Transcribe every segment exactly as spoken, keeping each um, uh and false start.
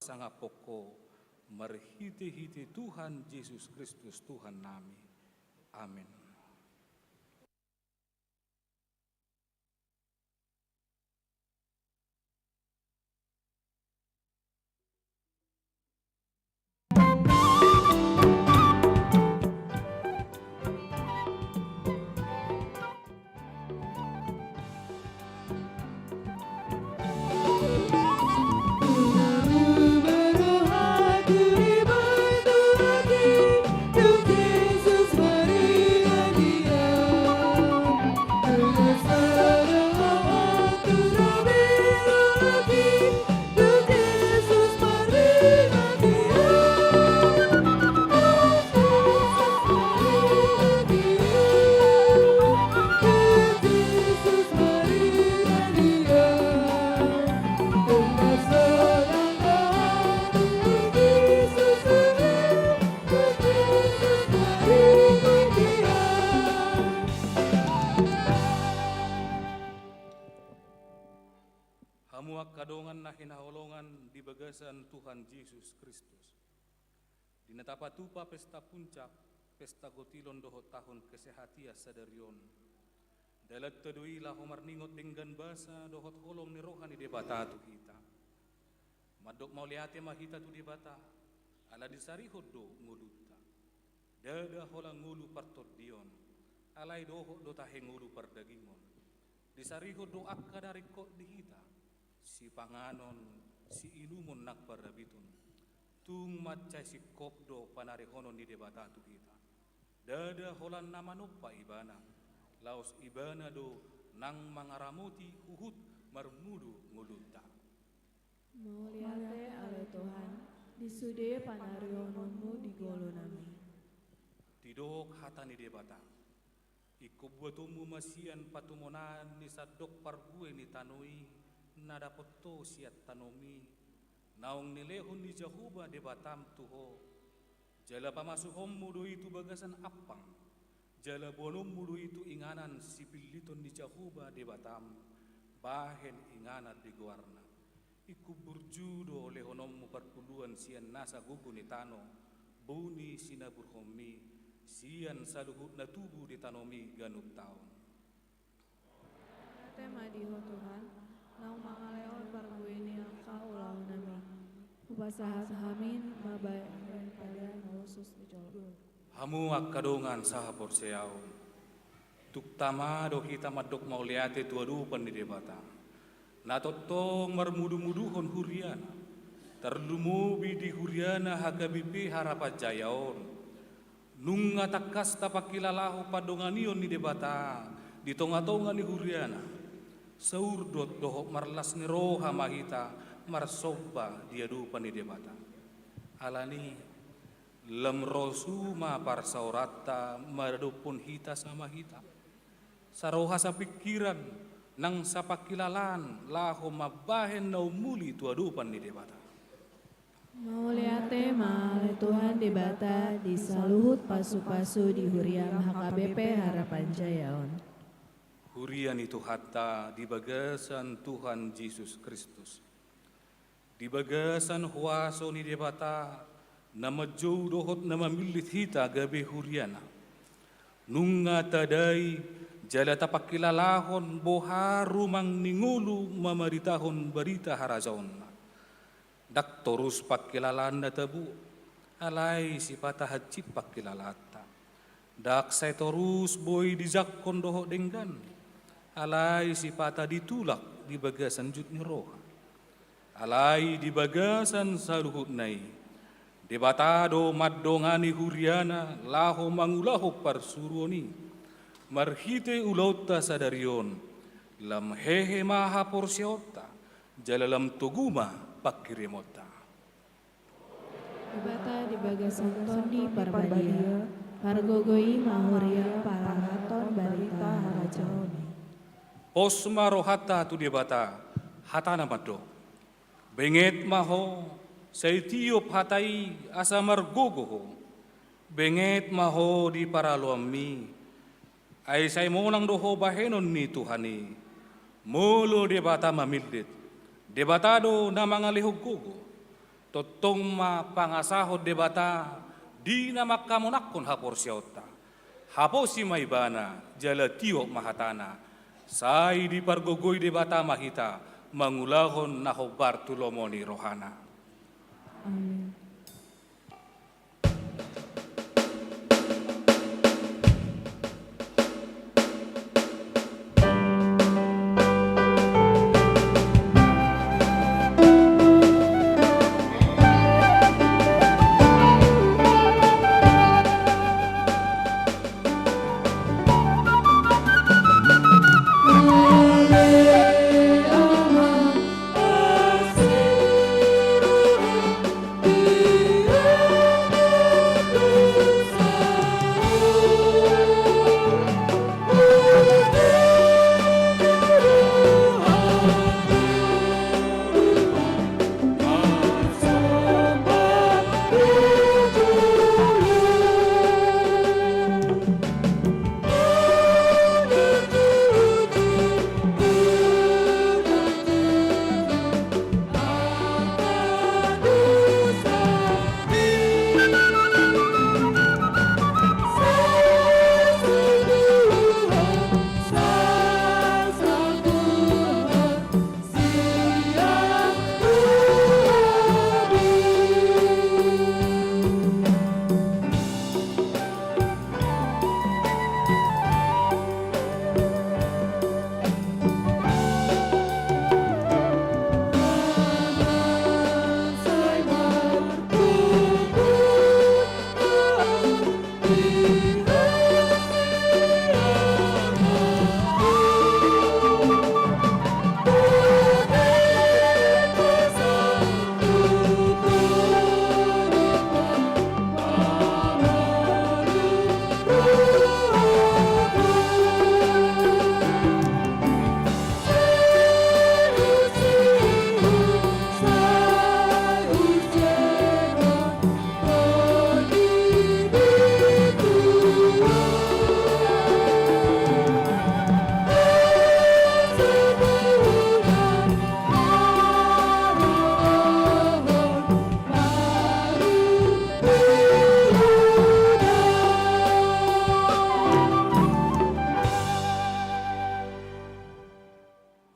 pasangaphon Ho, marhitehite Tuhan Jesus Kristus Tuhannami. Amen. Hamu angka dongan na hinaholongan di bagasan Tuhan Jesus Kristus. Di na tapatupa pesta puncak, pesta gotilon dohot tahun kesehatian sadari on, dalanta do i laho marningot denggan basa dohot holong ni roha ni Debata tu hita. Mandok mauliate ma hita tu Debata, ala disarihon do ngolunta. Ndada holan ngolu partondion, alai dohot do tahe ngolu pardagingon. Disarihon do angka na ringkot di hita, sipanganon, siinumon nang parabitun. Tung mansai singkop do panarihonon ni Debata tu hita. Ndada holan na manompa Ibana, laos Ibana do nang mangaramoti huhut marmudu ngolunta. Mauliate ale Tuhan, di sude panarihononmu di ngolunami. Didok hata ni Debata. Ingkon buatonmu ma sian patumonaan ni sandok parbue ni tano i, na dapot ho sian tanomi, naung nilehon ni Jahowa Debatam tu ho, jala pamasuhonmu do i tu bagasan ampang, jala boanonmu do i tu inganan sipilliton ni Jahowa Debatam, bahen inganan di goarna. Ingkon burju do lehononmu parpuluan sian nasa gogo ni tano, boi sinaburhonmi, sian saluhut na tubu di tanomi ganup taon. Mauliate ma di ho Tuhan, naung mangalehon parbue ni angka ulaonnami. Hupasahat hami ma bahen pelean na hushus di jolma. Hamu angka dongan sahaporseaon. Tung tama do hita mandok mauliate tu adopan ni Debata, na tongtong marmudumuduhon huriana, tarlumobi di huriana H K B P Harapan Jaya on. Nunga tangkas tapangkilalahon pandonganion ni Debata di tongatonga ni huriana, saurdot dohot marlas ni roha ma hita marsomba di adopan ni Debata. Alani, lam rosu ma parsaoranta maradophon hita sama hita, saroha sapingkiran nang sapangkilalaan laho mambahen na ummuli tu adopan ni Debata. Mauliate ma ale Tuhan Debata di saluhut pasupasu di huriam H K B P Harapan Jaya on. Huria ni Tuhanta di bagasan Tuhan Jesus Kristus. Di bagasan huaso ni Debata, na manjou dohot na mamillit hita gabe huriana. Nunga tadai jala tapangkilalahon boha rumang ni ngolu mamaritahon barita harajaonna. Ndang torus pangkilalaanna tabo, alai sipata hansit pangkilalaanta. Ndang sai torus boi dijangkon dohot denggan, alai sipata ditulak di bagasan jut ni roha. Alai di bagasan saluhutna i, Debata do mandongani huriana laho mangulahon parsuruon i. Marhite ulaonta sadari on, lam hehe ma haporseaonta, jala lam togu ma pangkirimonta. Debata di bagasan Tondi Parbadia, pargogoi ma huria pararaton barita harajaon i. Pos ma rohanta tu Debata, hatana mandok. Benget ma ho, sai tiop hata i asa margogo ho. Benget ma ho di paraloanmi. Ai sai monang do ho bahenon ni Tuhan i. Molo Debata mamillit, Debata do na mangalehon gogo. Tongtong ma pangasahon Debata di na mangkamonangkon haporseaonta. Haposi ma ibana jala tiop ma hatana. Sai dipargogoi Debata ma hita mangulahon na hombar tu lomo ni rohana. Amin.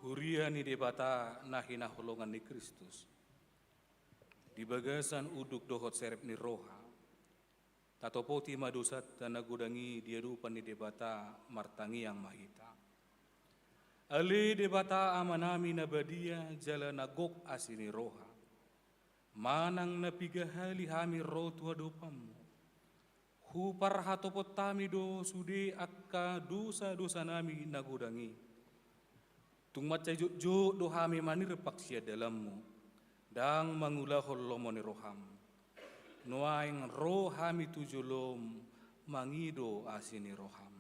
Huria ni Debata na hinaholongan ni Kristus. Di bagasan unduk dohot serep ni roha, tatopoti ma dosanta na godang i di adopan ni Debata, martangiang ma hita. Ale Debata Amanami na badia jala na gok asi ni roha, manang na piga hali hami ro tu adopanmu, huparhatopot hami do sude angka dosa-dosanami na godang i. Tung mansai jotjot do hami manirpak sian dalanmu, ndang mangulahon lomo ni roham. Nuaeng ro hami tu jolom mangido asi ni roham.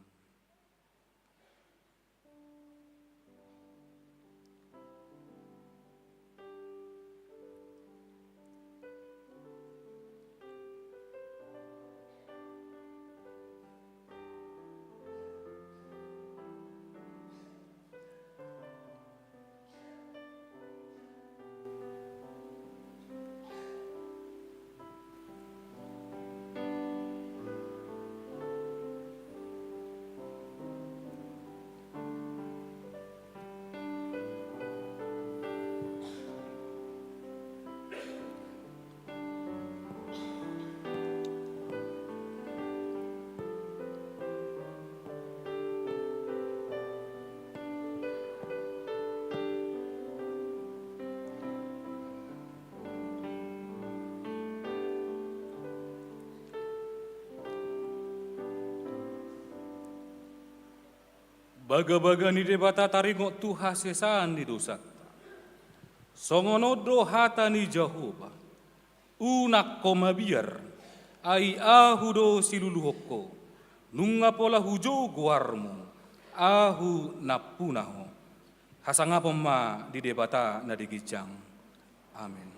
Bagabaga ni Debata taringot tu hasesaan ni dosanta. Songon on do hata ni Jahowa: Unang ho mabiar, ai Ahu do siluluhon ho. Nunga pola hujou goarmu, Ahu nampuna ho. Hasangapon ma di Debata na di ginjang. Amen.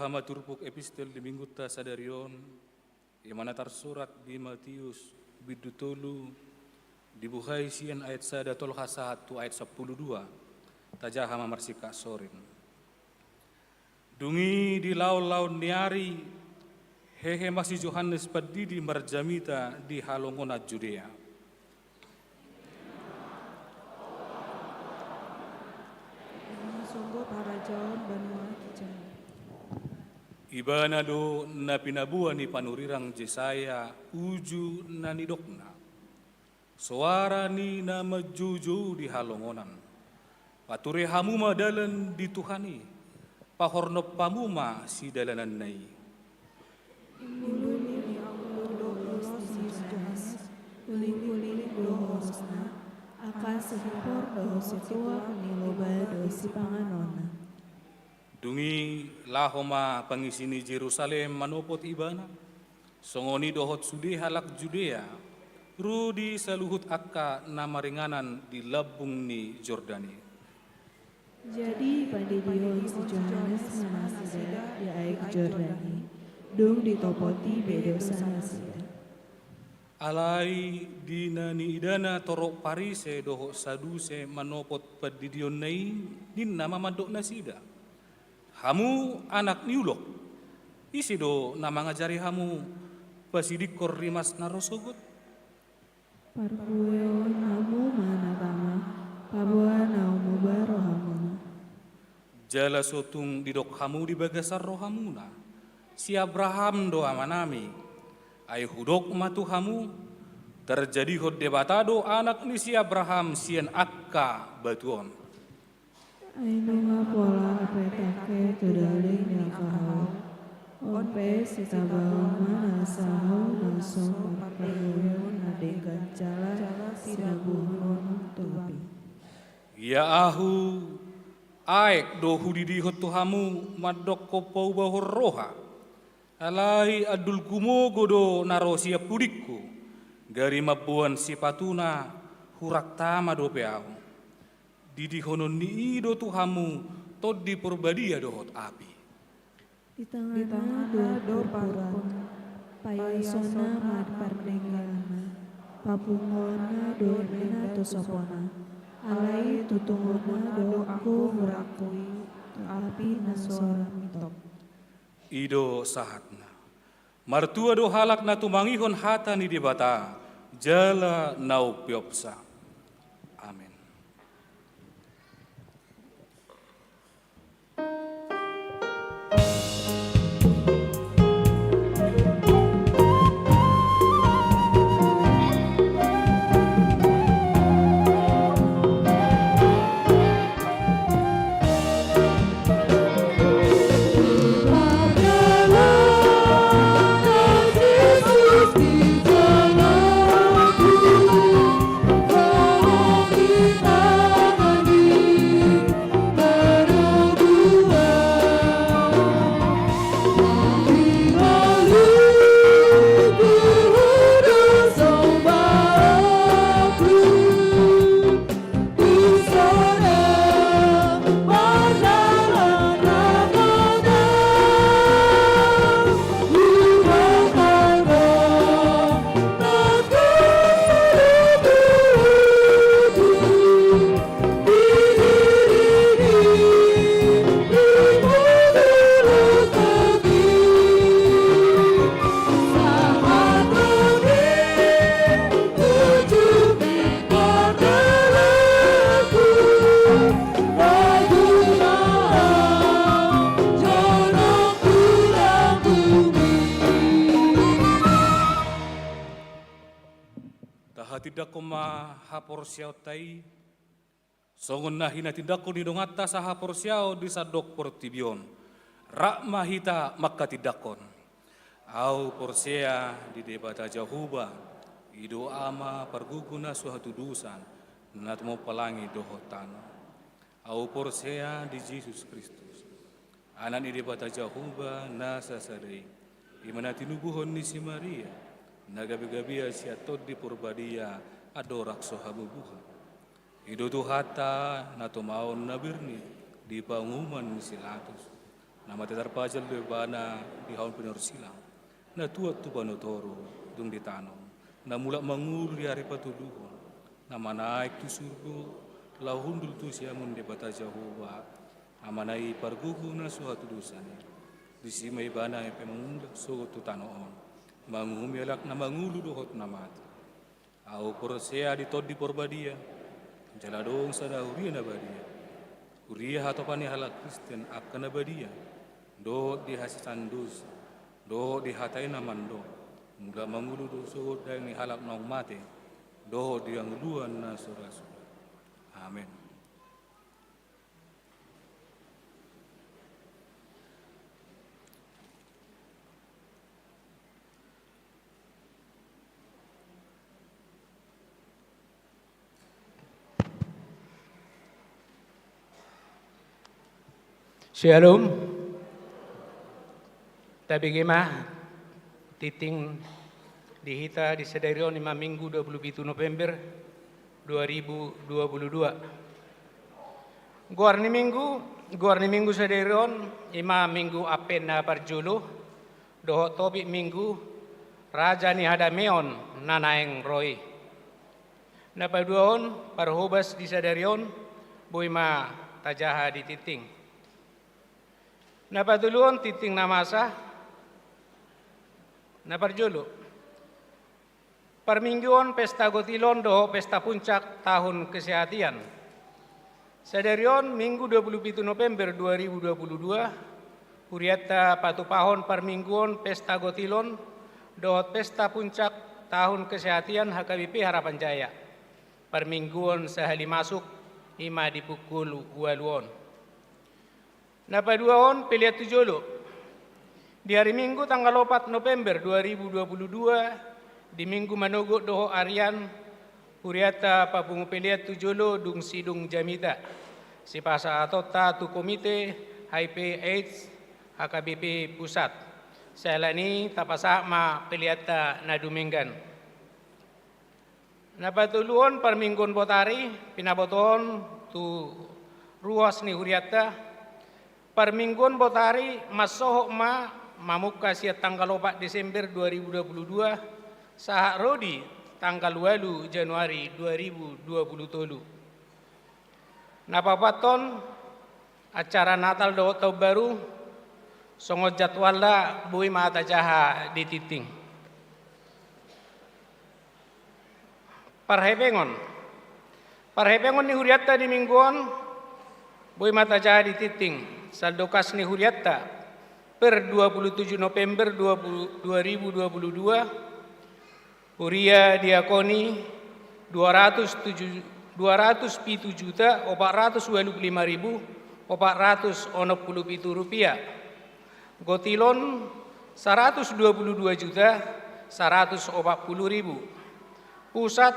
Ama turpuk epistel di minggunta sadari on, i ma na tarsurat di Matius, bindu tolu, dibuhai sian ayat sada tolhas sahat tu ayat sampulu dua. Tajaha ma marsingkat sorin. Dung i di laon-laon ni ari, hehe ma si Johannes Pandidi marjamita di halongonan Judea. Songon harajaon banua kijang. Ibana do na pinaboa ni panurirang Jesaya uju na nidokna. Soara ni na manjoujou di halongonan. Pature hamu ma dalan di Tuhan i, pahornop hamu ma sidalananna i. Imbuluni ni ahu do ulos ni si Johannes, uling-uling do ulosna, angka sihipor dohot situak ni loba do sipanganonna. Dung i laho ma pangisi ni Jerusalem manopot ibana, songon i dohot sude halak Judea, ro di saluhut angka na maringanan di lambung ni Jordan i. Jadi pandidihon si Johannes ma nasida di aek Jordan i, dung ditopoti be dosa nasida. Alai di na niidana torop Parise dohot Saduse manopot pandidionna i, ninna ma mandok nasida: Hamu anak ni ulok, ise do na mangajari hamu pasidingkon rimas na ro sogot? Parbueon hamu ma na tama, paboa na ummuba rohamuna. Jala so tung didok hamu di bagasan rohamuna: Si Abraham do amanami. Ai hudok ma tu hamu: Tarjadihon Debata do anak ni si Abraham sian angka batu on. Ai nunga pola ape tangke tu daging ni angka hau, on pe sitabaon ma na asa hau na so marparbueon na denggan jala sinabuhon on tu api. Ia ahu, aek do hudidihon tu hamu mandokkon paubahon roha. Alai andul gumogo do na ro sian pudingku, gari mamboan sipatuna hurang tama dope ahu. Didihononni i do tu hamu Tondi Porbadia dohot api. Di tangana do purpurna, paiasonna ma pardengganna, papunguonna do emena tu sopona, alai tutungonna do angkup hurangku i tu api na so ra mintok. I do sahatna. Martua do halak na tumangihon hata ni Debata, jala na umpeopsa. Amen. Tahatindangkon ma haporseaonta i. Songon na hinatindangkon ni donganta sahaporseaon di sandok portibi on, rap ma hita mangkatindangkon. Ahu porsea di Debata Jahowa, i do Ama pargogo na so hatudosan, na tumompa langit dohot tano. Ahu porsea di Jesus Kristus, Anak ni Debata Jahowa na sasada i, i ma na tinubuhon ni si Maria, na gabegabean sian Tondi Porbadia andorang so habubuhan. I do Tuhanta na tumaon na birni di panguhuman ni si Pilatus. Na mate tarpajal do ibana di hau ni pinoru silang, na tuat tu banua toru, dung di tano, na mulak mangolu di ari patoluhon, na manaek tu surgo, laho hundul tu siamun Debata Jahowa, Amana i pargogo na so hatudosan i. Disi ma ibana pe mangula sogot tu tano on, manguhumi halak na mangolu dohot na mate. Ahu porsea di Tondi Porbadia, jala adong sada huria na badia. Huria hatopan ni halak Kristen angka na badia, dohot di hasisahan dosa, dohot di hata i na mandok, mulak mangolu do sogot daging ni halak naung mate, dohot di hangoluan na so ra suda. Amen. Syalom. Tabege ma tingting di hita di sadari on, i ma Minggu dua puluh pitu November dua ribu dua puluh dua. Goar ni Minggu, goar ni Minggu sadari on, i ma Minggu Advent na parjolo, dohot topik Minggu, Raja ni Hadameon na naeng ro i. Na paduahon, parhobas di sadari on, boi ma tajaha di tingting. Na patoluhon, tingting na masa, na parjolo. Parmingguon pesta gotilon dohot pesta puncak tahun kesehatan. Sadari on, Minggu dua puluh pitu November dua ribu dua puluh dua, hurianta patupahon parmingguon pesta gotilon dohot pesta puncak tahun kesehatan H K B P Harapan Jaya. Parmingguon sahali masuk, i ma di pukul ualu on. Na paduahon, pelean tu jolo. Di ari Minggu tanggal opat November dua ribu dua puluh dua, di Minggu manogot dohot arian, hurianta papungu pelean tu jolo dung sidung jamita sipasahatonta tu Komite H I V AIDS H K B P Pusat. Siala ni i tapasahat ma peleanta na dumenggan. Na patoluhon, parmingguon botari, pinabotohon tu ruas ni hurianta. Parmingguon botari mansohot ma mamungka sian tanggal opat Desember dua ribu dua puluh dua sahat ro di tanggal ualu Januari dua ribu dua puluh tolu. Na paopathon, acara Natal dohot Taon Baru, songon jadwalna boi ma tajaha di tingting. Parhepengon. Parhepengon ni hurianta di Minggu on, boi ma tajaha di tingting. Saldokasna hurianta, per dua puluh tujuh November dua puluh, dua ribu dua puluh dua, huria diakoni dua ratus tujuh, dua ratus pitu juta opat ratus ualu puluh lima ribu opat ratus onom puluh pitu rupiah. Gotilon saratus dua puluh dua juta saratus opat puluh ribu. Pusat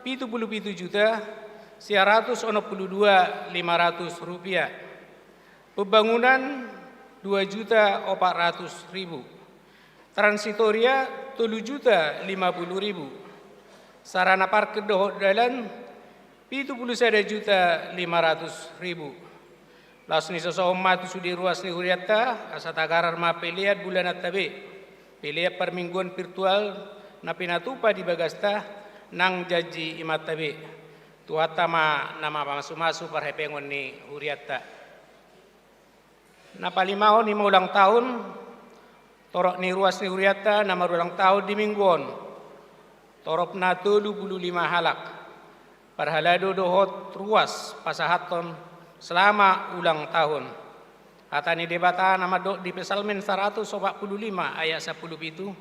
pitu puluh pitu juta sia ratus onom puluh dua lima ratus rupiah. Pembangunan dua juta opat ratus ribu. Transitoria tolu juta lima puluh ribu. Sarana parkir dohot dalan pitu puluh sada juta lima ratus ribu. Laos nisosohon ma tu sude ruas ni hurianta, asa tagarar ma pelean bulananta be. Pelean parmingguon virtual na pinatupa di bagasta nang janji imanta be. Tuhanta ma na mamasumasu parhepengon ni hurianta. Na palimahon i ma ulang tahun, torop ni ruas ni hurianta na marulang tahun di Minggu on. Toropna tolu puluh lima halak. Parhalado dohot ruas pasahathon selama ulang tahun. Hata ni Debata na mandok di Psalmen saratus opat puluh lima ayat sampulu pitu,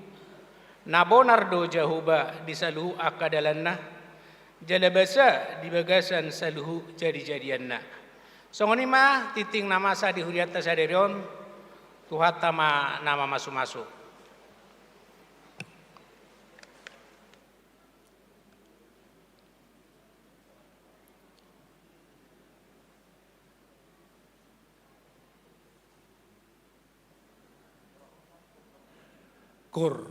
na bonar do Jahowa di saluhut angka dalanna, jala basa di bagasan saluhut jadijadianna. Songon i ma tingting na masa di hurianta sadari on, Tuhanta ma na mamasumasu. Kur.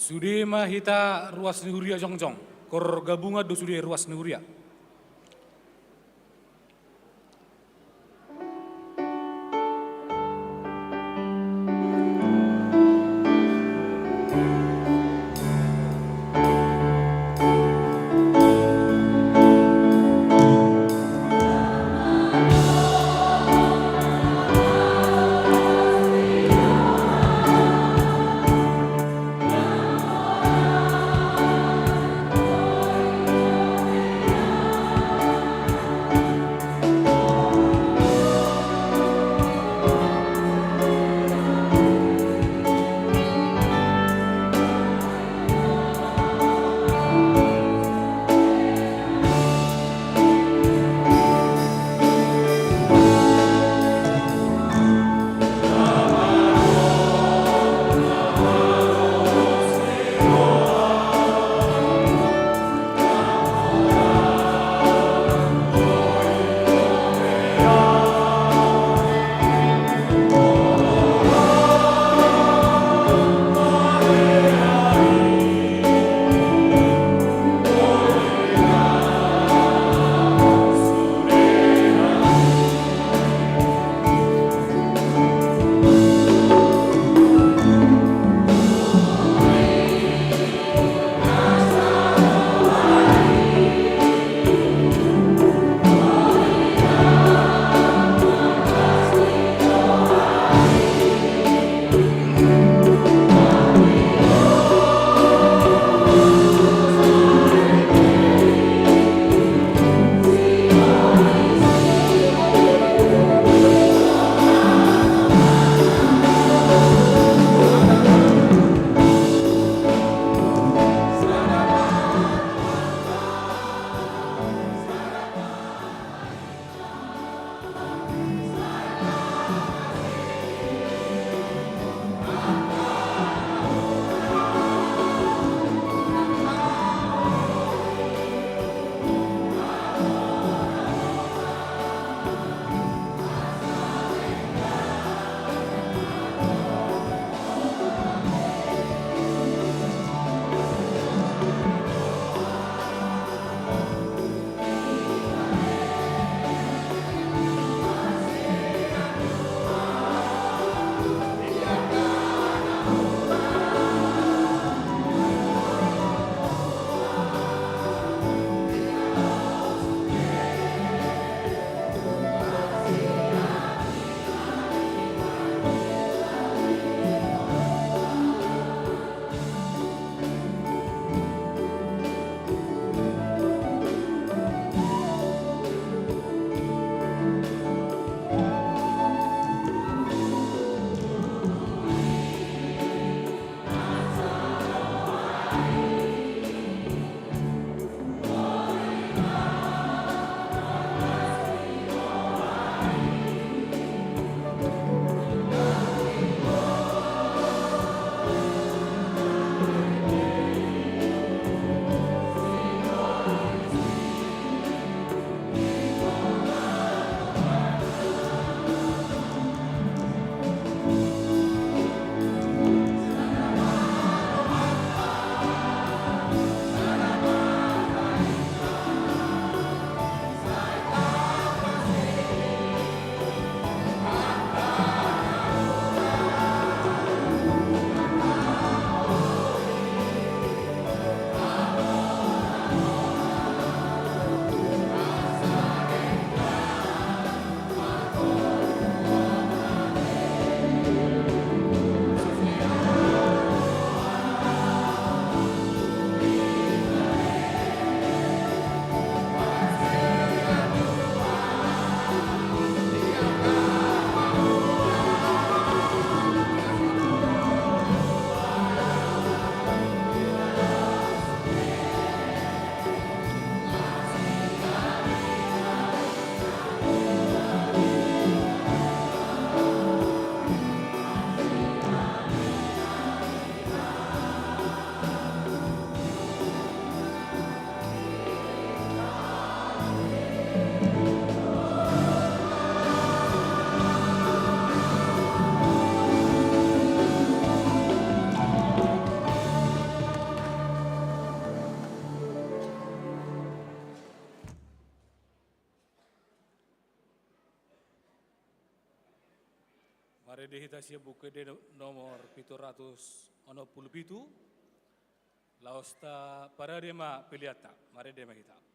Sude ma hita ruas ni huria jongjong, kor gabungan do sude ruas ni huria. Marende hita sian Buku Ende nomor pitu ratus onom pulu pitu. Laos taparade ma peleanta, marende ma hita.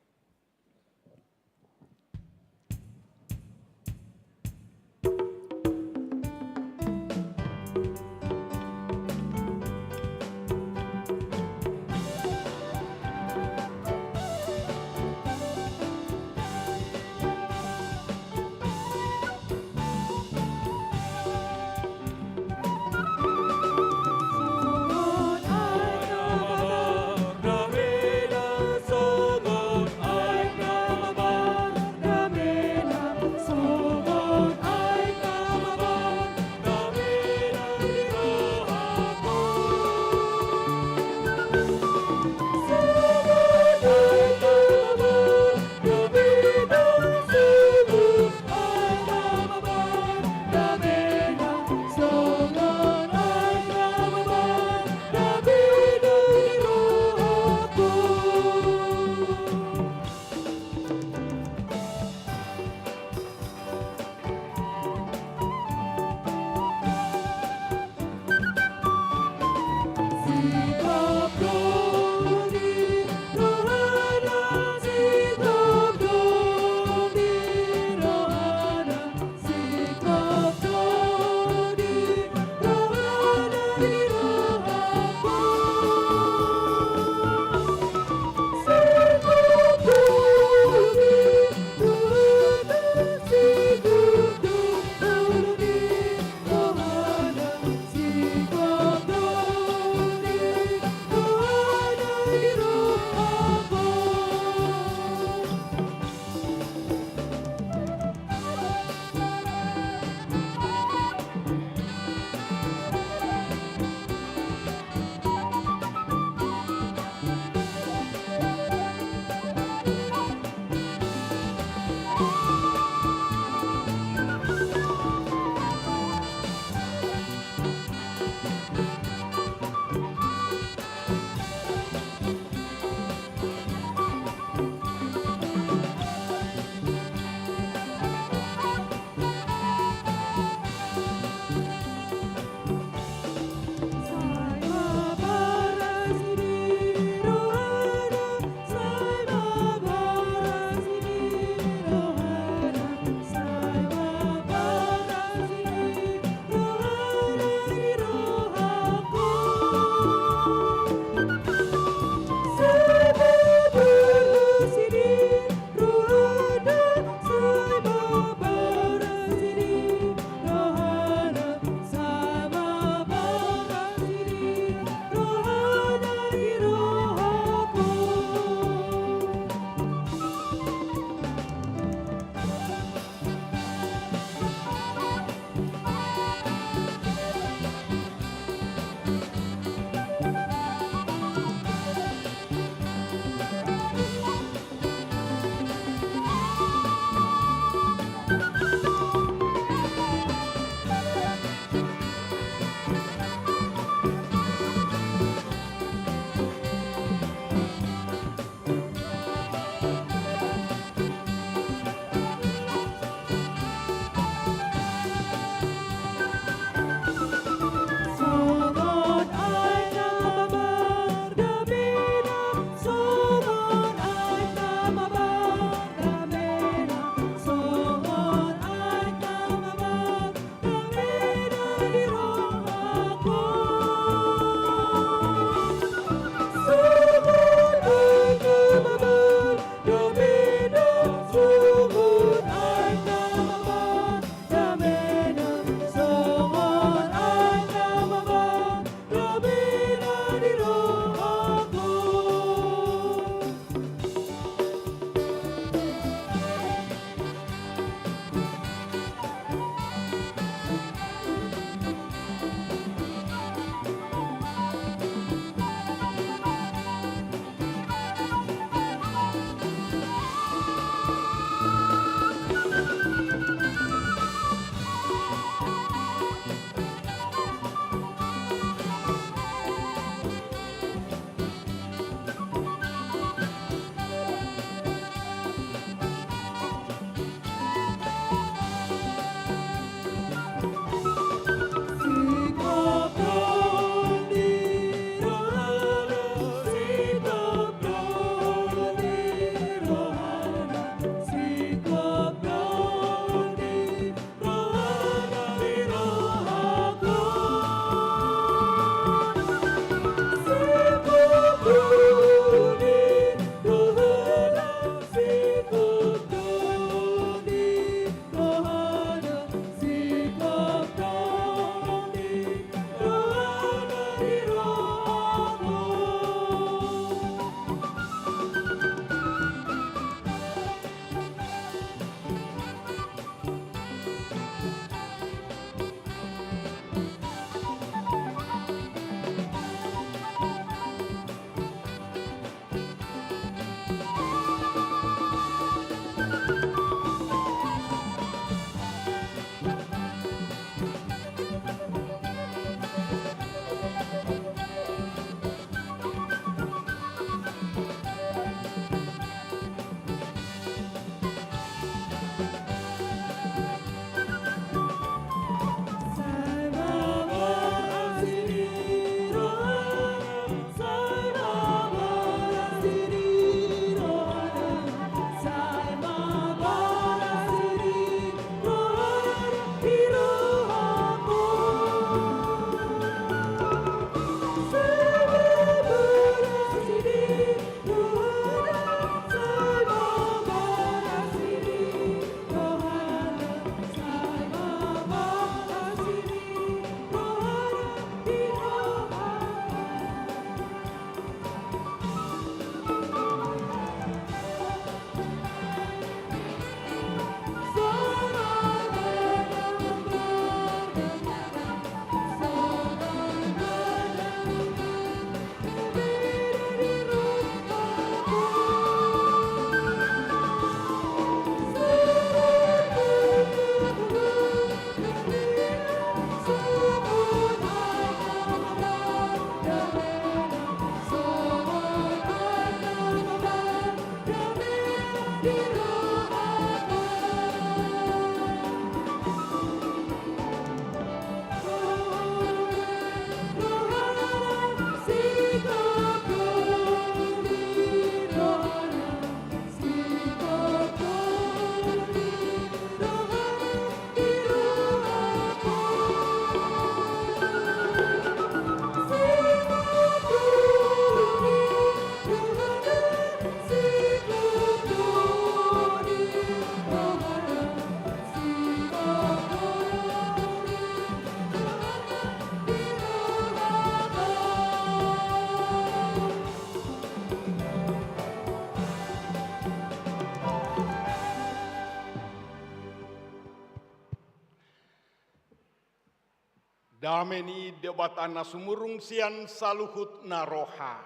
Dame ni Debata na sumurung sian saluhut na roha,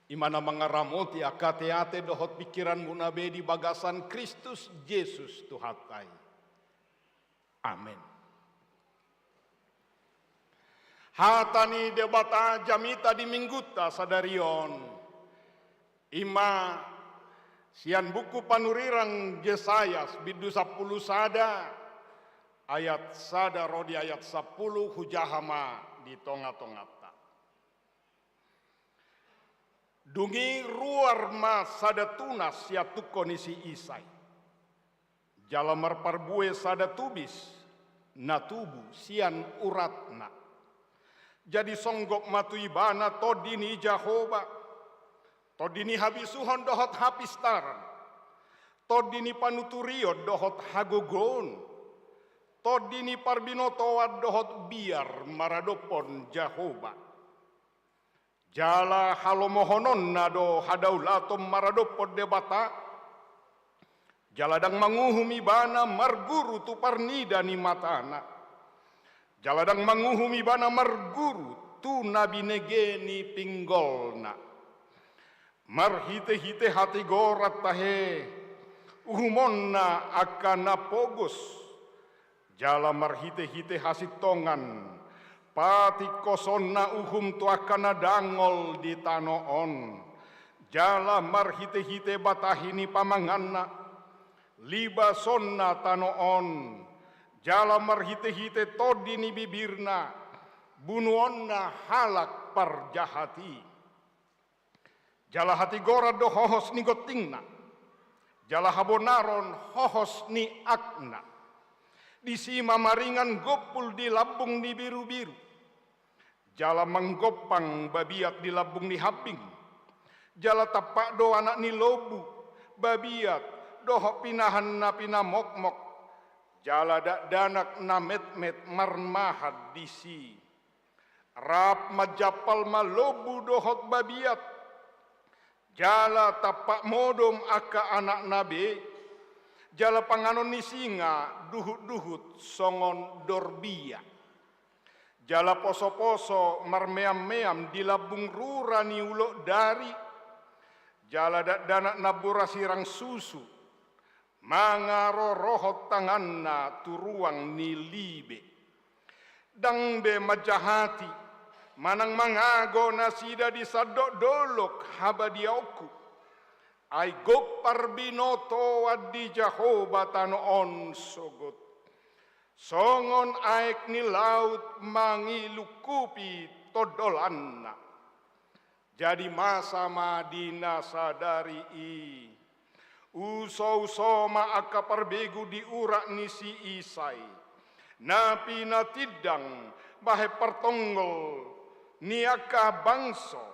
i ma na mangaramoti angka ateate dohot pingkiranmuna be di bagasan Kristus Jesus Tuhanta i. Amen. Hata ni Debata jamita di Minggunta sadari on, i ma sian buku panurirang Jesayas, bindu sampulu sada, ayat sada ro di ayat sampulu, hujaha ma di tongatonganta. Dung i ruar ma sada tunas sian tungko ni si Isai. Jala marparbue sada tubis na tubu sian uratna. Jadi songgop ma tu ibana tondi ni Jahowa, tondi ni habisuhon dohot hapistaran, tondi ni panuturion dohot hagogoon, tondi ni parbinotoan dohot biar maradophon Jahowa. Jala halomohononna do hadaulaton maradophon Debata. Jala ndang manguhum ibana marguru tu parnida ni matana. Jala ndang manguhum ibana marguru tu na binege ni pinggolna. Marhitehite hatigoran tahe uhumonna angka na pogos. Jala marhitehite hasintongan patingkosonna uhum tu angka na dangol di tano on. Jala marhitehite batahi ni pamanganna libasonna tano on. Jala marhitehite tondi ni bibirna bunuonna halak parjahat i. Jala hatigoran do hohos ni gontingna, jala habonaron hohos ni akna. Disi ma maringan gompul di lambung ni birubiru, jala manggompang babiat di lambung ni hambing. Jala tampak do anak ni lombu, babiat, dohot pinahan na pinamokmok, jala dakdanak na metmet marmahan disi. Rap manjampal ma lombu dohot babiat, jala tampak modom angka anakna be, jala panganon ni singa duhutduhut songon dorbia. Jala posoposo marmeammeam di lambung rura ni ulok dari, jala dakdanak na boras sirang susu, mangarorohon tanganna tu ruang ni libe. Ndang be manjahati manang mangago nasida di sandok dolok habadiaonku. Ai gok parbinotoan di Jahowa tano on sogot, songon aek ni laut mangilungkupi tondolanna. Jadi masa ma di na sadari i. Usouso ma angka parbegu di urat ni si Isai, na pinatindang bahen partonggol ni angka bangso,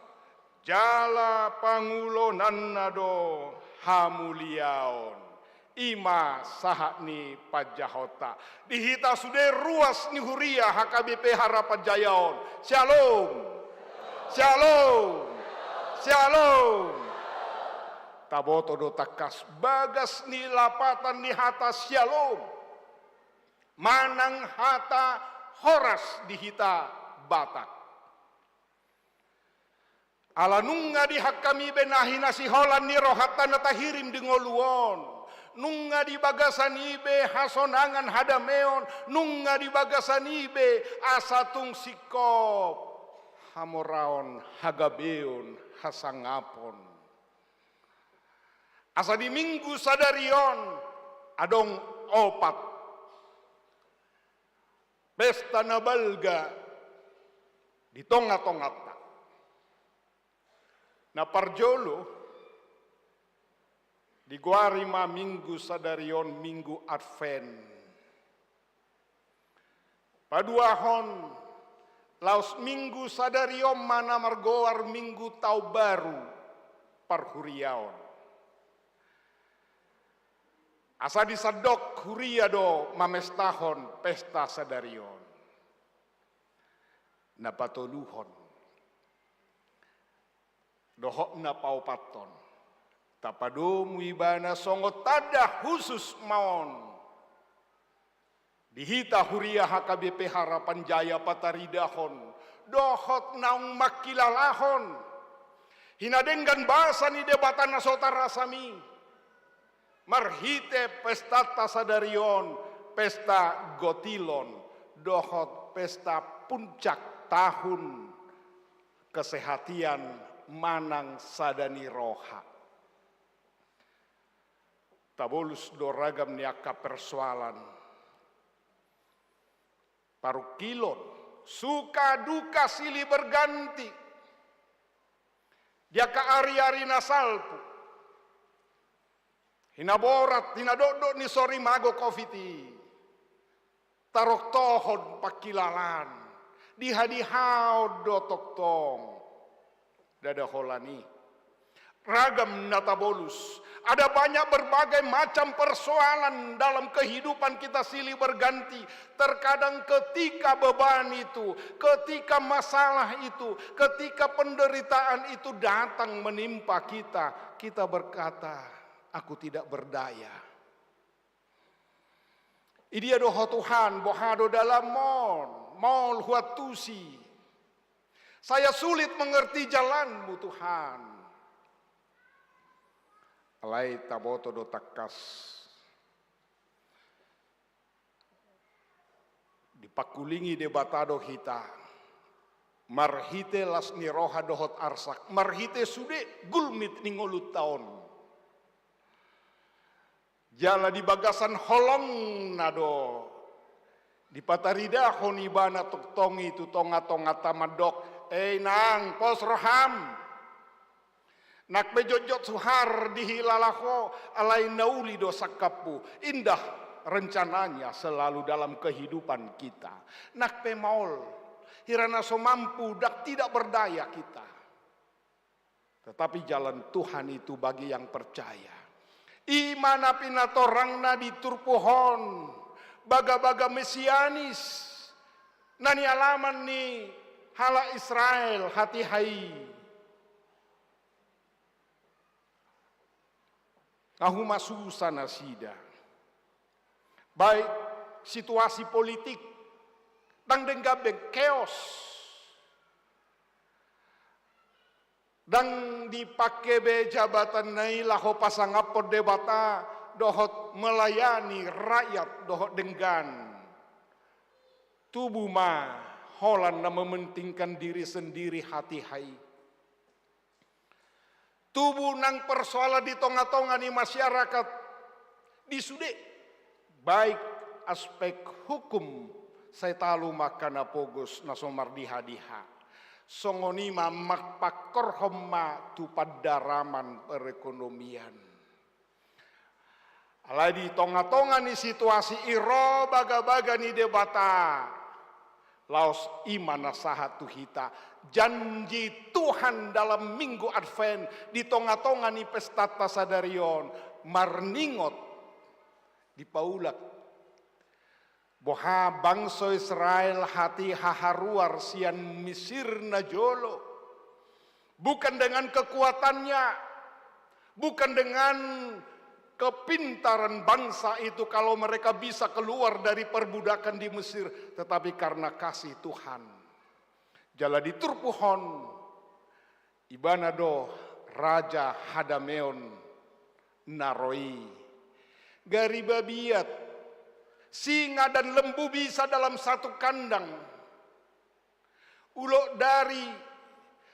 jala pangulonanna do hamuliaon. I ma sahat ni panjahonta. Di hita sude ruas ni huria H K B P Harapan Jaya on. Syalom. Syalom. Syalom. Taboto do tangkas bagas ni lapatan ni hata syalom manang hata horas di hita Batak. Ala nunga dihangkami be na hinasiholan ni rohanta na tahirim di ngolu on. Nunga di bagasan i be hasonangan hadameon, nunga di bagasan i be asa tung singkop hamoraon, hagabeon, hasangapon. Asa di Minggu sadari on adong opat pesta na balga di tongatonganta. Na parjolo, digoari ma Minggu sadari on Minggu Advent. Paduahon, laos Minggu sadari on ma na margoar Minggu Taon Baru parhuriaon. Asa di sandok huria do mamestahon pesta sadari on. Na patoluhon dohot na paopathon, tapadomu ibana songon tanda khusus ma on Di hita huria H K B P Harapan Jaya pataridahon dohot naung mangkilalahon hinadenggan basa ni Debata na so tarasam i marhite pestanta sadari on, pesta Gotilon dohot pesta puncak tahun kesehatian manang sada ni roha. Tabolus do ragam ni angka persoalan. Parungkilon, suka duka silih berganti. Di angka ari-ari na salpu. Hinaborat, hinadokdok ni sorimago covid i. Tarongtohon pangkilalaan, dihadihaon do tongtong. Ndada holan i. Ragam na tabolus. Ada banyak berbagai macam persoalan dalam kehidupan kita silih berganti. Terkadang ketika beban itu, ketika masalah itu, ketika penderitaan itu datang menimpa kita, kita berkata, "Aku tidak berdaya." Idia do ho Tuhan, boha do dalanmon, maol huantusi. Saya sulit mengerti jalanmu, Tuhan. Alai taboto do tangkas. Dipangkulingi Debata do hita. Marhite las ni roha dohot arsak. Marhite sude gulmit ni ngolunta on. Jala di bagasan holongna do dipataridahon ibana tongtong i tu tonga-tonganta mandok, "E inang, pos roham. Nang pe jotjot suhar dihilala ho, alai na uli do sangkapmu." Indah rencananya selalu dalam kehidupan kita. Nang pe maol, hira na so mampu, ndang, tidak berdaya kita. Tetapi jalan Tuhan itu bagi yang percaya. I ma na pinatorangna di turpuk on, bagabaga mesianis na nialaman ni halak Israel hatiha i. Nga huma susa nasida. Baik situasi politik, ndang denggan be, chaos. Ndang dipangke be jabatanna i laho pasangaphon Debata dohot melayani rakyat dohot denggan. Tubu ma holan na mementingkan diri sendiri hatiha i. Tubu nang persoalan di tonga-tonga ni masyarakat di sude, baik aspek hukum, sai talu ma angka na pogos na so mardiha-diha. Songon i ma mangpangkorhon ma tu pandaraman perekonomian. Alai di tonga-tonga ni situasi i ro bagabaga ni Debata. Laos i ma na sahat tu hita. Janji Tuhan dalam Minggu Advent di tonga-tonga ni pestanta sadari on marningot, dipaulak. Boha bangso Israel hatiha haruar sian Misir na jolo. Bukan dengan kekuatannya, bukan dengan kepintaran bangsa itu kalau mereka bisa keluar dari perbudakan di Mesir, tetapi karena kasih Tuhan. Jala di turpuk on, ibana do raja hadameon na ro i. Gari babiat, singa dan lembu bisa dalam satu kandang. Ulok dari,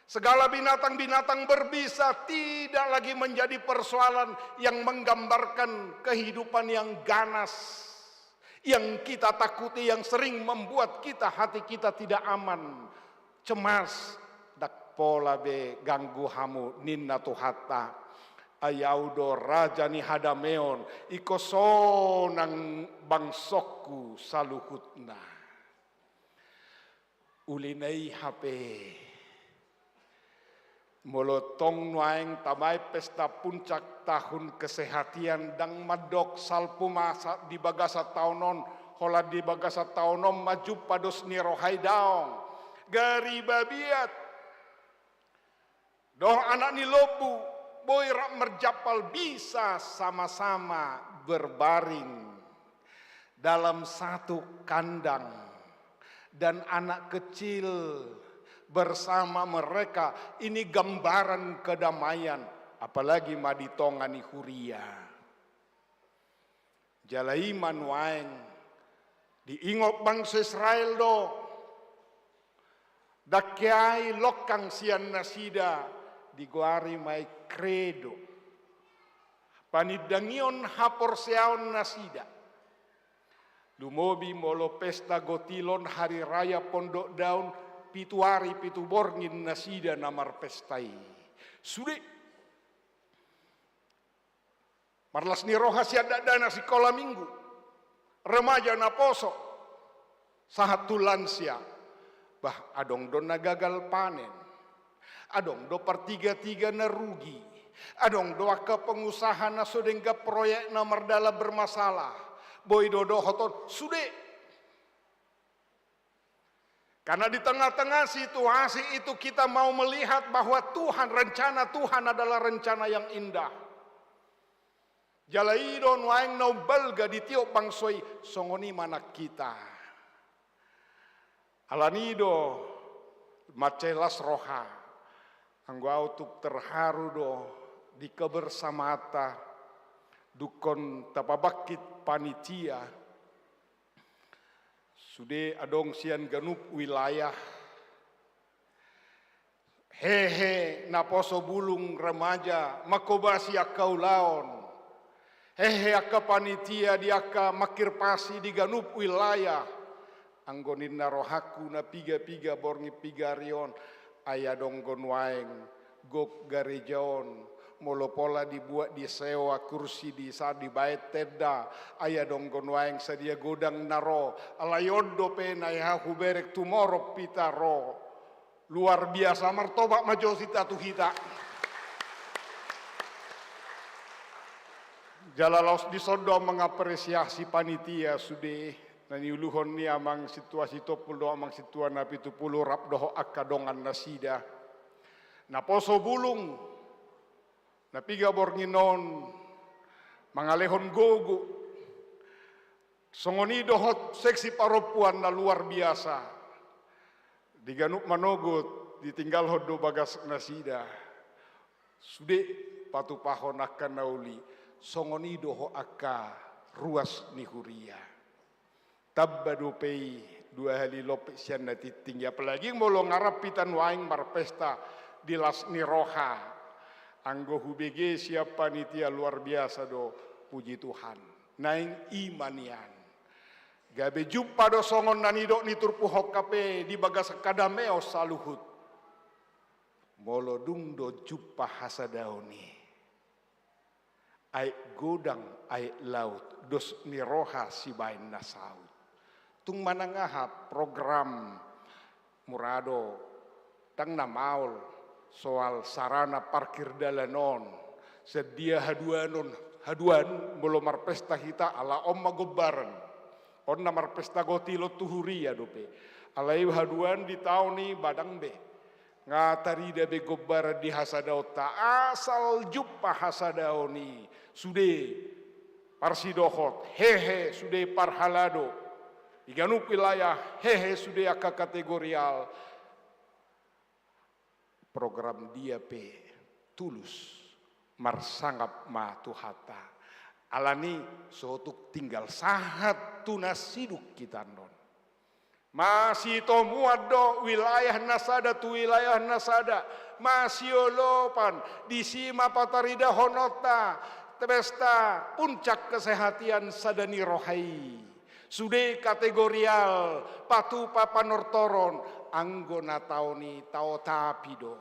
segala binatang-binatang berbisa tidak lagi menjadi persoalan yang menggambarkan kehidupan yang ganas, yang kita takuti, yang sering membuat kita, hati kita tidak aman, cemas. Ndang pola be ganggu hamu, ninna Tuhanta. Ai Au do raja ni hadameon, ingkon sonang bangsongku saluhutna. Uli na i hape, molo tong nuaeng tamaen pesta puncak tahun kesehatian, ndang mandok salpu ma sa-, di bagasan taon on, holan di bagasan taon on ma jumpa dos ni roha i, daong. Gari babiat dohot anak ni lombu boi rap marjampal, bisa sama-sama berbaring. dalam satu kandang, dan anak kecil bersama mereka. Ini gambaran kedamaian, apalagi ma di tonga ni huria. Jala i ma nuaeng diingot bangso Israel do. Dangke ai longkang sian nasida, digoari ma i kredo. Panindangion haporseaon nasida. Lumobi molo pesta gotilon, hari raya Pondok Daun, pitu ari pitu borngin nasida na marpesta i. Sude. Marlas ni roha sian dakdanak sikola minggu, remaja naposo, sahat tu lansia. Bah, adong do na gagal panen. Adong do partiga-tiga na rugi. Adong do angka pengusaha na so denggan proyekna mardalan bermasalah. Boi do dohot on, sude. Karena di tengah-tengah situasi itu kita mau melihat bahwa Tuhan, rencana Tuhan adalah rencana yang indah. Jala i do nuaeng na umbalga ditiop bangso i, songon i ma nang hita. Alani i do mansai las roha. Anggo au tung terharu do di kebersamaanta, dungkon tapabangkit panitia. Sude adong sian ganup wilayah. Hehe, naposo bulung remaja, manghobasi angka ulaon. Hehe, angka panitia di angka mangkirpasi di ganup wilayah. Anggo ninna rohangku na piga-piga borngin piga ari on, ai adong do nuaeng gok gareja on, molo pola dibuat, disewa kursi, di sa-, dibaen tenda, ai adong do nuaeng sadia godang na ro, alai on dope na hea hubereng, tumorop hita ro. Luar biasa, martobat ma jo hita tu hita. Jala laos dison do mangapresiasi panitia sude, na niuluhon ni Amang Sintua Sitompul dohot Amang Sintua Napitupulu rap dohot angka dongan nasida. Naposo bulung, na piga borngin on, mangalehon gogo. Songon i dohot seksi parompuan na luar biasa. Di ganup manogot, ditinggalhon do bagas nasida. Sude patupahon angka na uli, songon i dohot angka ruas ni huria. Tamba dope i dua hali lompit sian na tingting i, apalagi molo ngarap hita nuaeng marpesta di las ni roha. Anggo hubege sian panitia, luar biasa do, puji Tuhan. Naeng i ma nian. Gabe jumpa do songon na nidok ni turpuk on, hape di bagasan hadameon saluhut. Molo dung do jumpa hasadaon i, aek godang aek laut, dos ni roha sibaen na saut. Tung manang aha program, mura do, ndang na maol soal sarana parkir dalan on, sadia haduanon, haduan molo marpesta hita, ala on ma gombaran. On na marpesta gotilon tu huria dope. Alai haduan di taon i ba ndang be. Nga tarida be gombaran di hasadaonta, asal jumpa hasadaon i. Sude parsidohot, hehe, sude parhalado. Di ganup wilayah, hehe, sude angka kategorial. Program dia pe tulus, marsangap ma Tuhanta. Alani so tung tinggal sahat tu na sidung hita annon. Masitomuan do wilayah na sada tu wilayah na sada, masiolopan, disi ma pataridahononta pesta puncak kesehatan sada ni roha i. Sude kategorial, patupa panortoron, anggo na taon i taotapi do.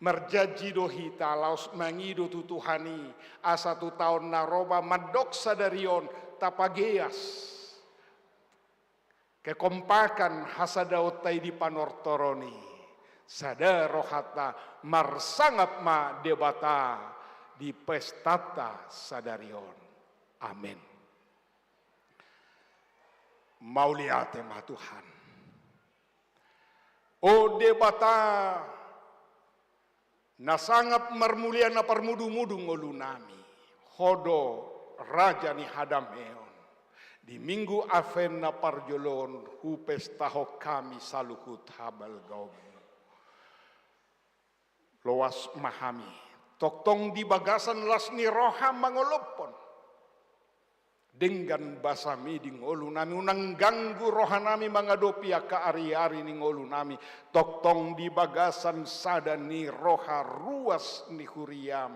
Marjanji do hita laos mangido tu Tuhan i, asa tu taon na ro ma mandok sadari on tapageas kekompakan hasadaonta i di panortoron i. Sada rohanta, marsangap ma Debata di pestanta sadari on. Amen. Mauliate ma Tuhan. O Debata, na sangap marmulia, na parmudumudu ngolunami, Ho do Raja ni hadameon. Di Minggu Advent na parjolo on hupestahon hami saluhut habalgaonMu. Loas ma hami, tongtong di bagasan las ni roha mangolophon denggan basaMi di ngolunami, unang ganggu rohanami mangadopi angka ariari ni ngolunami, tongtong di bagasan sada ni roha ruas ni huriaM.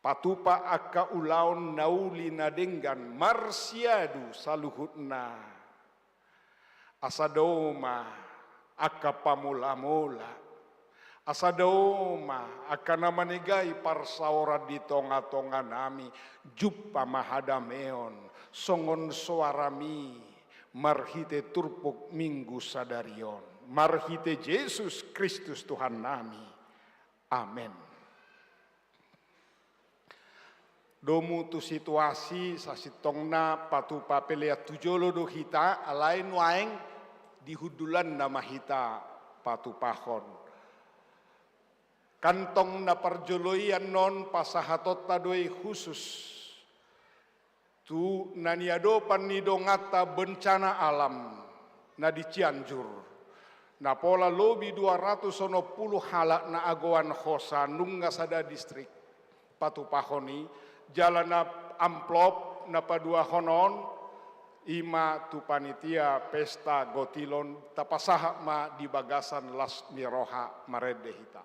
Patupa angka ulaon na uli na denggan marsiadu saluhutna. Asa dao ma angka pamolamola, asa dao ma angka na manegai parsaoran di tongatonganami, jumpa ma hadameon songon soaraMi marhite turpuk Minggu sadari on. Marhite Jesus Kristus Tuhannami. Amen. Domu tu situasi sasintongna patupa pelean tu jolo do hita, alai nuaeng di hundulanna ma hita patupahon. Kantong na parjolo i annon pasahatonta do i khusus tu na niadopan ni donganta bencana alam na di Cianjur, na pola lobi dua ratus onom pulu halak na agoan hosa nunga sada distrik patupahon i, jala na amplop na paduahon on, i ma tu panitia pesta gotilon, tapasahat ma di bagasan las ni roha marende hita.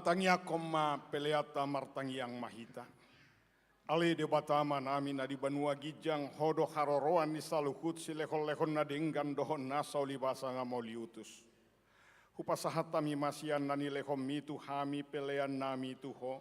Tangiangkon ma peleanta. Martangiang ma hita. Ale Debata Amanami na di banua ginjang, Ho do haroroan ni saluhut silehonlehon na denggan dohot na saulibasa na mauliutus. Hupasahat hami ma sian na nilehonMi tu hami peleannami tu Ho,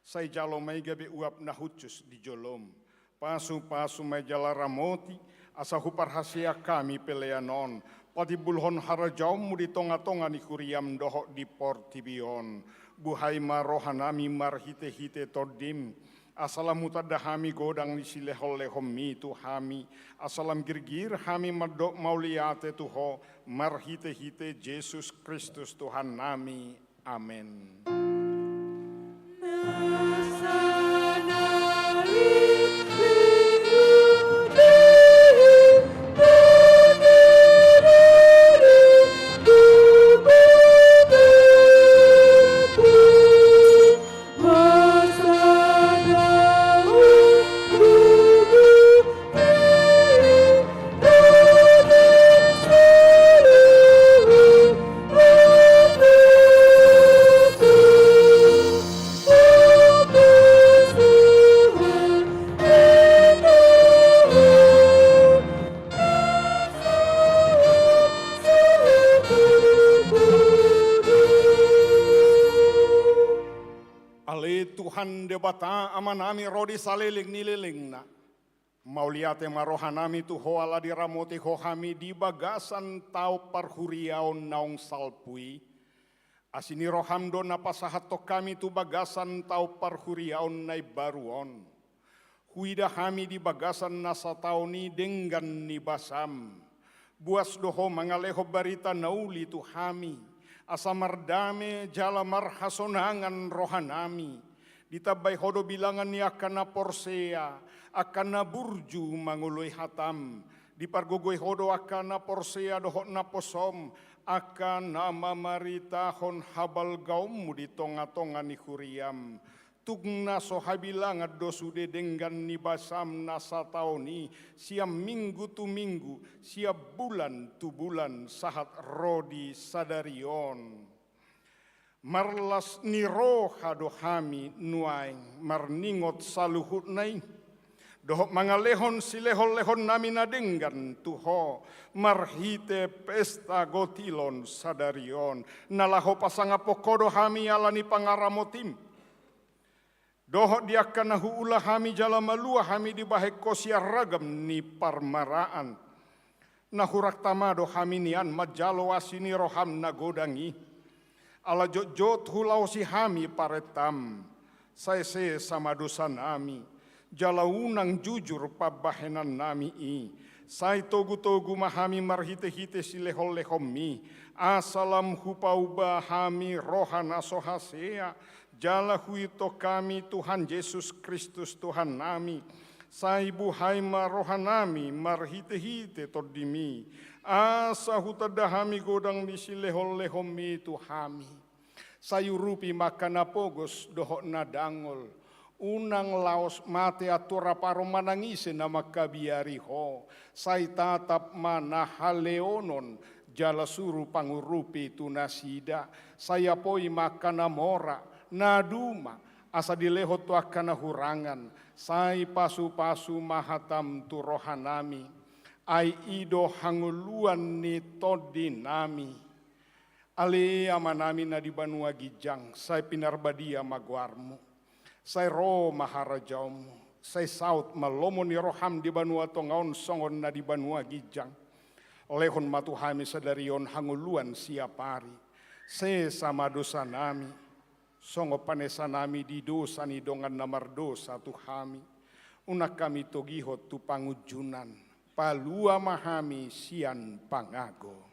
sai jalo ma i gabe uap na hushus di joloM. Pasupasu ma i jala ramoti, asa huparhaseang hami pelean on patimbulhon harajaonMu di tongatonga ni huriaM dohot di portibi on. Buhai ma rohanami marhitehite TondiM, asa lam hutanda hami godang ni silehonlehonMi tu hami, asa lam girgir hami mandok mauliate tu Ho, marhitehite Jesus Kristus Tuhannami. Amen. Ale Tuhan Debata Amanami, ro di saleleng ni lelengna. Mauliate ma rohanami tu Ho ala diramoti Ho hami di bagasan taon parhuriaon naung salpu i. Asi ni roham do na pasahathon hami tu bagasan taon parhuriaon na imbaru on. Huida hami di bagasan na sataon i denggan ni basam. Boas do Ho mangalehon barita na uli tu hami, asa mardame jala marhasonangan rohanami. Ditambai Ho do bilangan ni angka na porsea, angka na burju mangoloi hatam. Dipargogoi Ho do angka na porsea dohot na posom, angka na mamaritahon habalgaonmu di tongatonga ni huriam. Tung na so habilangan do sude denggan ni basam na sataon i, sian minggu tu minggu, sian bulan tu bulan, sahat ro di sadari on. Marlas ni roha do hami nuaeng marningot saluhutna i, dohot mangalehon silehonlehonnami na denggan tu Ho, marhite pesta gotilon sadari on, na laho pasangaphon Ho do hami ala ni pangaramotim. Dohot di angka na huula hami jala malua hami dibahen Ho sian ragam ni parmaraan. Na hurang tama do hami nian manjalo asi ni roham na godang i. Ala jotjot hulaosi hami parentam, sai sesa ma dosanami, jala unang jujur pambahenannami i. Sai togutogu ma hami marhitehite silehonlehonmi, asa lam hupauba hami roha na so hasea, jala huihuthon hami Tuhan Jesus Kristus Tuhannami, sai buhai ma rohanami marhitehite tondimi, asa hutanda hami godang ni silehonlehonmi tu hami. Sai urupi ma angka na pogos dohot na dangol, unang laos mate antua rap aron manang ise na mangkabiari ho, sai tatap ma na haleonon, jala suru pangurupi tu nasida, sai apoi ma angka na mora, na duma, asa dilehon tu angka na hurangan, sai pasupasu ma hatam tu rohanami, ai i do hangoluan ni tondinami. Ale Amanami na di banua ginjang, sai pinarbadia ma goarmu. Sai ro ma harajaonmu, sai saut ma lomo ni roham di banua tonga on songon na di banua ginjang. Lehon ma tu hami sadari on hangoluan siapari. Sesa ma dosanami, songon panesanami di dosa ni dongan na mardosa tu hami. Unang hami togihon tu pangunjunan, palua ma hami sian pangago.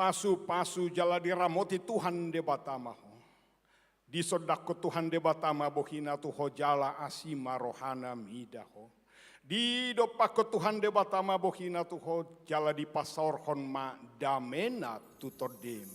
Pasupasu jala diramoti Tuhan Debata ma ho. Disondangkon Tuhan Debata ma bohina tu ho jala asi ma rohana mida ho. Didompakkon Tuhan Debata ma bohina tu ho jala dipasaorhon ma damena tu tondem.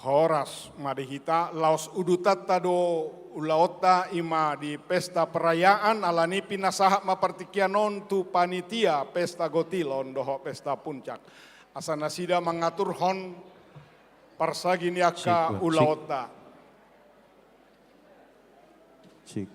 Horas ma di hita, laos udutanta do ulaonta i ma di pesta perayaan, alani pinasahat ma partingkian on tu panitia pesta gotilon dohot pesta puncak. Asa nasida mangaturhon parsagi ni angka ulaonta. Sik.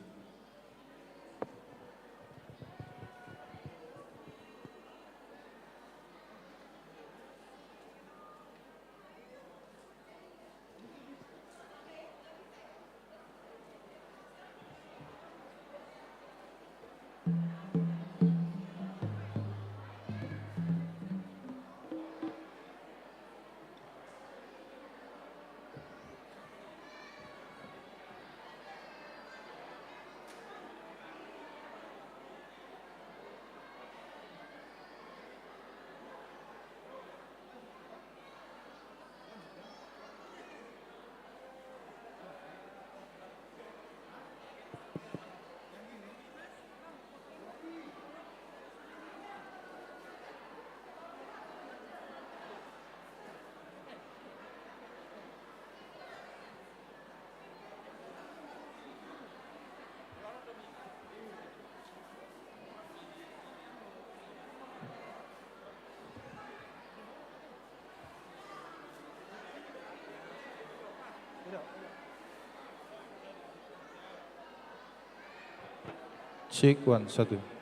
Cek, one, satu.